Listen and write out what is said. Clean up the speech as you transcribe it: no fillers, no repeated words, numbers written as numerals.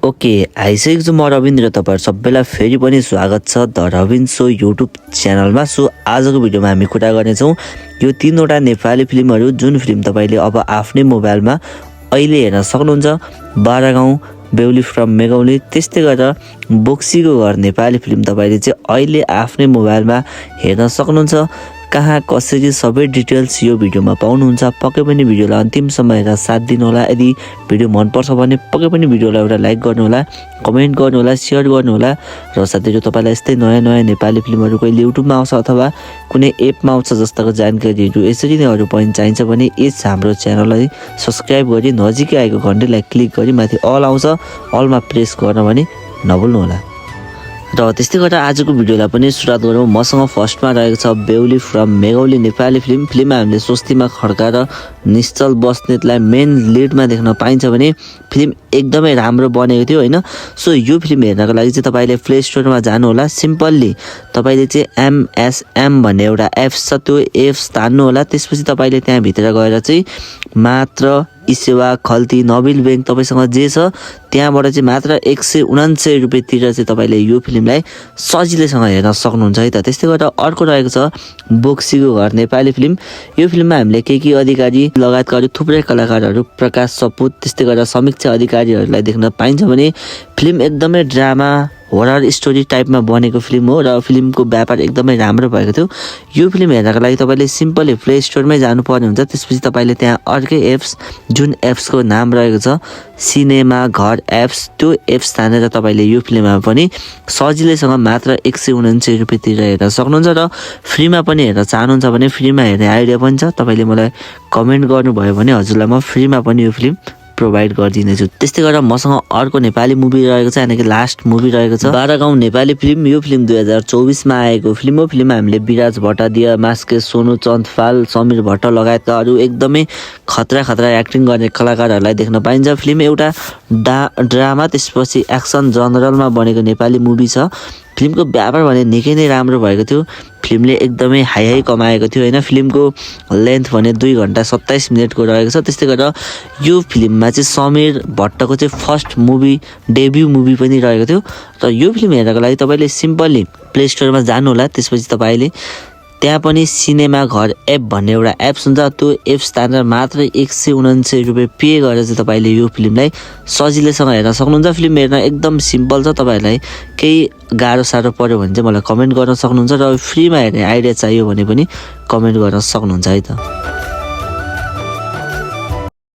Okay, आइसकेको छु म रविन्द्र। तपाईहरु सबैलाई फेरि पनि स्वागत छ द रविन शो युट्युब च्यानलमा। सो आजको भिडियोमा हामी कुरा गर्नेछौँ यो तीनवटा नेपाली फिल्महरू जुन फिल्म तपाईले अब आफ्नै मोबाइलमा अहिले हेर्न सक्नुहुन्छ। बारागाउँ, बेहुली फ्रम मेघौली, त्यस्तै गरेर बोक्सीको घर नेपाली फिल्म तपाईले चाहिँ अहिले आफ्नै मोबाइलमा हेर्न सक्नुहुन्छ। कहाँ कसरी सबै डिटेल्स यो भिडियोमा पाउनुहुन्छ। पक्कै पनि भिडियोलाई अन्तिमसम्म हेरेर साथ दिनु होला। यदि भिडियो मन पर्छ भने पक्कै पनि भिडियोलाई एउटा लाइक गर्नु होला, कमेन्ट गर्नु होला, शेयर गर्नु होला। र साथै जो तपाईलाई यस्तै नयाँ नेपाली फिल्महरू कहिले युट्युबमा आउँछ अथवा कुनै एपमा आउँछ जस्ताको जानकारीहरू यसरी नै अरू पनि चाहिन्छ भने यस हाम्रो च्यानललाई सब्स्क्राइब गरी नजिकै आएको घन्टीलाई क्लिक गरी माथि अल आउँछ अलमा प्रेस गर्न भने नभुल्नु होला। र त्यस्तै गरेर आजको भिडियोलाई पनि सुरुवात गरौँ। मसँग फर्स्टमा रहेको छ बेहुली फ्रम मेघौली नेपाली फिल्ममा हामीले स्वस्तिमा खड्का र निश्चल बस्नेतलाई मेन लिडमा देख्न पाइन्छ भने फिल्म एकदमै राम्रो बनेको थियो हैन। सो यो फिल्म हेर्नको लागि चाहिँ तपाईले प्ले स्टोरमा जानु होला। सिम्पली तपाईले चाहिँ MSM भन्ने एउटा एप्स छ, त्यो एप्स तान्नु होला। त्यसपछि तपाईले त्यहाँ भित्र गएर चाहिँ मात्र इसेवा खल्ती नबिल बैंक तपाईसँग जे छ त्यहाँबाट चाहिँ मात्र 199 रुपैयाँ तिरेर चाहिँ तपाईले यो फिल्मलाई सजिलैसँग हेर्न सक्नुहुन्छ है त। त्यस्तै गरेर अर्को रहेको छ बोक्सीको घर नेपाली फिल्म। यो फिल्ममा हामीले केही अधिकारी लगायतका अरू थुप्रै कलाकारहरू प्रकाश सपुत त्यस्तै गरेर समीक्षा अधिकारीहरूलाई देख्न पाइन्छ भने फिल्म एकदमै ड्रामा होरर स्टोरी टाइपमा बनेको फिल्म हो र फिल्मको व्यापार एकदमै राम्रो भएको थियो। यो फिल्म हेर्नको लागि तपाईले सिम्पली प्ले स्टोरमै जानुपर्ने हुन्छ। त्यसपछि तपाईले त्यहाँ अर्कै एप्स जुन एप्सको नाम रहेको छ सिनेमा घर एप्स, त्यो एप्स तानेर तपाईले यो फिल्ममा पनि सजिलैसँग मात्र 199 रुपैयाँ तिरेर हेर्न सक्नुहुन्छ। र फ्रीमा पनि हेर्न चाहनुहुन्छ भने फ्रीमा हेर्ने आइडिया पनि छ। तपाईले मलाई कमेन्ट गर्नुभयो भने हजुरलाई म फ्रीमा पनि यो फिल्म प्रोभाइड गरिदिनेछु। त्यस्तै गरेर मसँग अर्को नेपाली मुभी रहेको छ, यानि कि लास्ट मुभी रहेको छ बारागाउँ नेपाली फिल्म। यो फिल्म 2024 मा आएको फिल्म हो। फिल्ममा हामीले विराज भट्टादिया, मास्के, सोनु चन्दपाल, समीर भट्ट लगायतका अरू एकदमै खतरा एक्टिङ गर्ने कलाकारहरूलाई देख्न पाइन्छ। फिल्म एउटा ड्रामा त्यसपछि एक्सन जनरलमा बनेको नेपाली मुभी छ। फिल्मको व्यापार भने निकै नै राम्रो भएको थियो। फिल्मले एकदमै हाई कमाएको थियो हैन। फिल्मको लेन्थ भने 2 घण्टा 27 मिनेटको रहेको छ। त्यस्तै गरेर यो फिल्ममा चाहिँ समीर भट्टको चाहिँ फर्स्ट मुभी डेब्यू मुभी पनि रहेको थियो। र यो फिल्म हेर्नको लागि तपाईले सिम्पली प्ले स्टोरमा जानु होला। त्यसपछि तपाईले त्यहाँ पनि सिनेमा घर एप भन्ने एउटा एप्स हुन्छ, त्यो एप्स तानेर मात्र 199 रुपैयाँ पे गरेर चाहिँ तपाईले यो फिल्मलाई सजिलैसँग हेर्न सक्नुहुन्छ। फिल्म हेर्न एकदम सिम्पल छ। तपाईहरुलाई केही गाह्रो साह्रो पर्यो भने चाहिँ मलाई कमेन्ट गर्न सक्नुहुन्छ र फ्रीमा हेर्ने आइडिया चाहियो भने पनि कमेन्ट गर्न सक्नुहुन्छ है त।